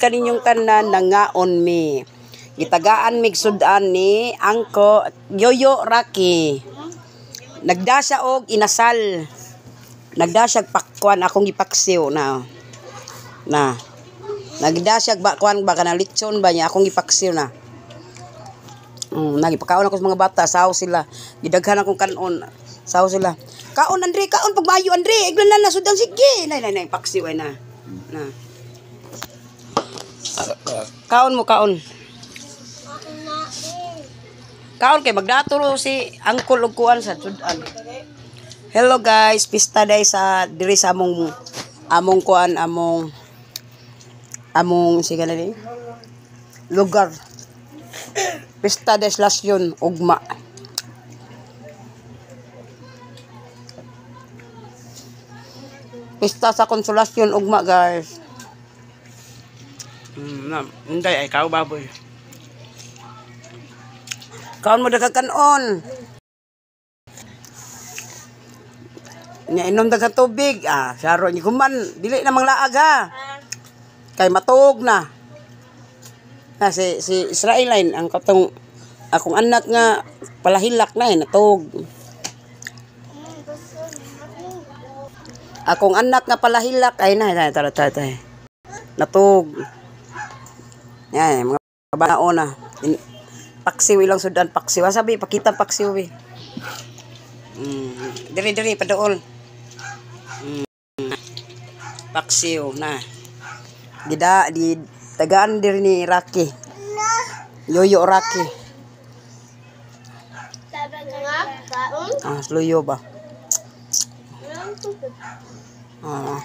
kaninyong tanan, nangaon mi. Gitagaan mig sudan ni Angko Yoyo Rocky. Nagdasya og inasal. Nagdasyag pakwan akong gipaksiw na. Na. Nagdasyag bakwan ba kana litson ba niya akong gipaksiw na. Nagipakaon ako sa mga bata, saw sila. Gidaghan akong kanon. Saw sila. Kaon Andre, kaon pagmayo Andre, iglan na na sudan sige. Nay nay nay paksiw ay na. Na. Kaon mo kaon. Kaon kay magdaturo si angkol og kuan sa sudan. Hello guys, pista day sa diri sa among among kuan among among sige na ni lugar. Pista des Lasyon ugma. Pista sa Konsolasyon ugma guys. Na, hindi ay kao baboy. Kaon mo daghang kanon. Nya inom daghang tubig. Ah, saro ni kuman dili na manglaag ha. Kay matuog na. Na si si Israeline ang katong akong anak nga palahilak na eh natuog. Akong anak nga palahilak ay na tara tara tara. Natuog. Yan mga banaon na. Paksiw ilang sudan paksiw. Ah, sabi pakita paksiw eh. Diri diri paduol. Paksiw na. Gida di tagaan diri ni Rocky. Yoyo Rocky. Ah, luyo ba? Ah.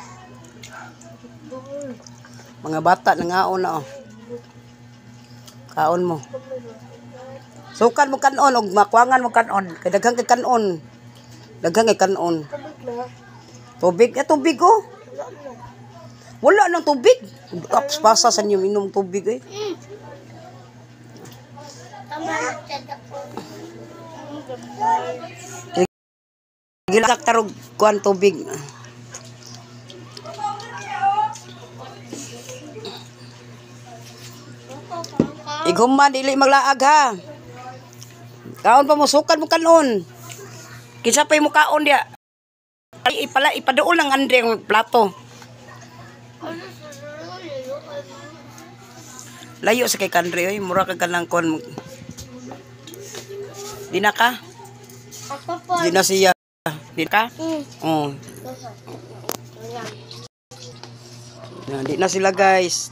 Mga bata nangaon na oh. Kaon mo. Sukan mo kanon og makuangan mo kanon. Kay daghang kay kanon. Daghang kay kanon. Tubig, eh tubig oh. Wala nang tubig. Ups, pasa sa inyo inom tubig eh. Gilak tarog kuan tubig. Ighuman dili maglaag ha. Kaon pa mo sukan mo kanon. Kinsa pay mo kaon diya? Ipala ipaduol ng Andre ang plato. Layo sa kay Andre oy, mura kag kanang kuan. Di na ka? Di na siya. Di ka? Oh. Na, di na sila guys.